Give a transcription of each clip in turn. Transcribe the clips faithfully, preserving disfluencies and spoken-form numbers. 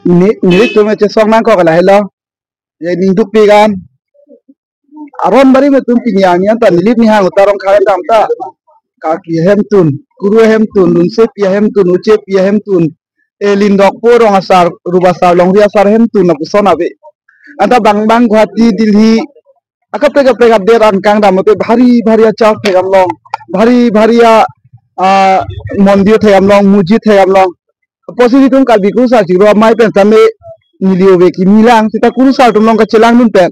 Ni, nelitum chesong nangkok lahelo. Ya ningduk pigan. Aron barim atum pini arni anta nilip nihang utarong kharan dam ta. Kaki ahemtun, kuru ahemtun, lunsepi ahemtun, uchepi ahemtun. E lindok po rong asar, rup asar, longri asar ahemtun lapuson ave. Anta bang bang Guwahati, Delhi, akaprek kaprek adet angkang dam te bhari bhari a church thekdam long, bhari bhari a, ah, mondir thekdam long, mosjid thekdam long. Apotsi nelitum Karbi kurusar chiklo amei pen tame neli ove kimi lang, seta kurusar atum along kachelang dun pen.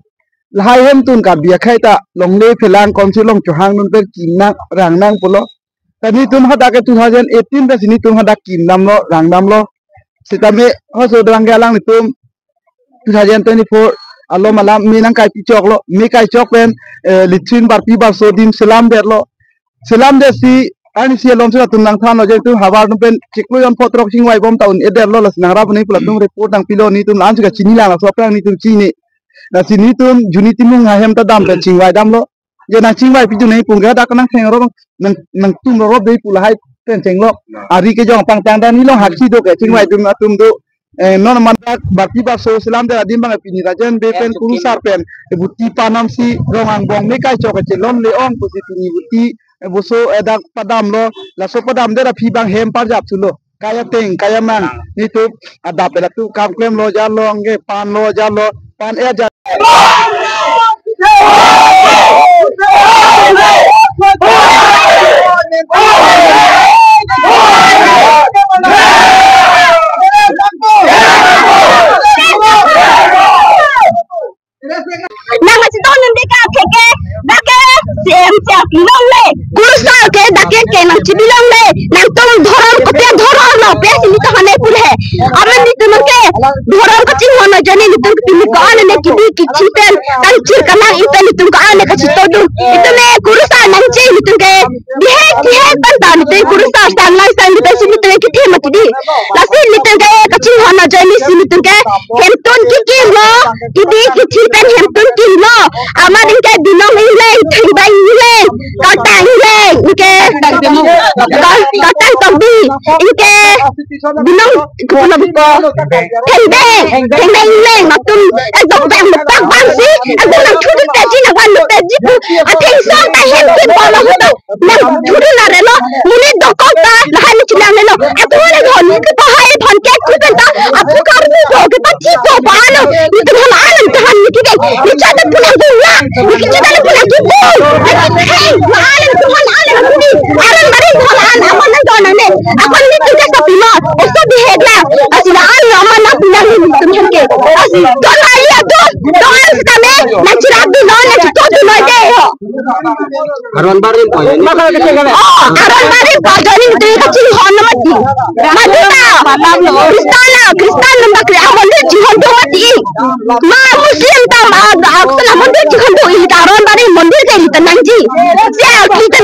Lahai ahemtun Karbi akhei ta longle phelang konsi along chohang dun pen kim nang rang nang pulo. Ta nelitum hadak ke two thousand eighteen ta si nelitum hadak kim damlo, rang damlo. Sitame hoso drang ke alanglitum two thousand twenty-four alom alam me nangkai pichoklo, me kaichok pen, eh, latrine barpi barso adim selam detlo. Selam det si, arnisi alom si latum nangthanlo, je itum havar atum pen chiklo jon pho throk chingvai bom ta un-edetlo, lasi nangrap nangji pu latum report nangpilo, nelitum la-an si kachini lang, laso aphrang nelitum chini. Lasi nelitum Juni Timung ahem ta dam pen chingvai damlo. Je nangchingvai pidun nangji pu ke hadak nangtheng ro, nang, nangtum ro ro dei pu lahai pen chenglo. Ari kejong pangtang dan nilong haksi do ke chingvai atum atum do. Eh, non mandak barpi barso selam det adim bang pini Rajen Bey pen kurusar pen, eh, buti panam si rong angbong me kaichok kachelon le-ong pusi pini buti, eh, boso, eh, dak padamlo, laso padam det aphi bang hem parjap thulo. Kai ateng, kai amang, nelitum adap pen latum kam klemlo jalo, anke panlo jalo, pan-et jalo. Nang achiton nang deka theke, dak ke C M chak longle, kurusar ke dak ke nangchibi longle, nangtum dhorom kopi dhorom lo, pe si nelitum hane pule. Amen nelitum ke dhorom kachinghon ajoine nelitum ke pini ko-an ne kidi kithi pen, kangchir kanang ipen nelitum ko-an ne kachito dun. Itum ne kurusar nangji nelitum ke. Bihek bihek pen ta nelitum kurusar sang lang sang nelitum si nelitum ke kithi mati di. Lasi nelitum ke kachinghon ajoine si nelitum ke hemtun kikimlo, kidi kithi pen hemtun kimlo. Amat anke binong ingleng, thengbang ingleng, kartang ingleng, anke kar-, kartang tokbi, anke binong kepulo buko. Thengbang, thengbang ingleng, latum ekdom bang bang bang si, ekdom nangthudu peji nangvan peji pu. Atheng song ta hem ke bolo huto. Nangthudu nare lo, muni dokok ta, lahai ni chilang le lo. Atu le lo, ni ke pahai phone ke tu pen ta, atu karbi do ke pachi po pa lo. Nelitum hala alam tahan ni ke, ni cha ta pulang pulang. Ni ke cha ta pulang tu. Hey, hala alam tahan, hala alam tu. Alam bari hala alam aman nang don ne. Akon nelitum ke sapi lo, oso bihek la. Asi la alam aman nang pulang nelitum ke. Asi don ali atu, don ali kami, nang chirap dun lo, nang chito dun lo de ho. Aron barim po ya. Oh, aron barim po ajoine nelitum kachinghon mati. Madu ta. Kristan la, Kristan nang bakri amondir chinghon do mati. Ma Muslim ta ma, aksan amondir chinghon do, ili ta aron barim mondir ke ili ta nangji. Sia ili ta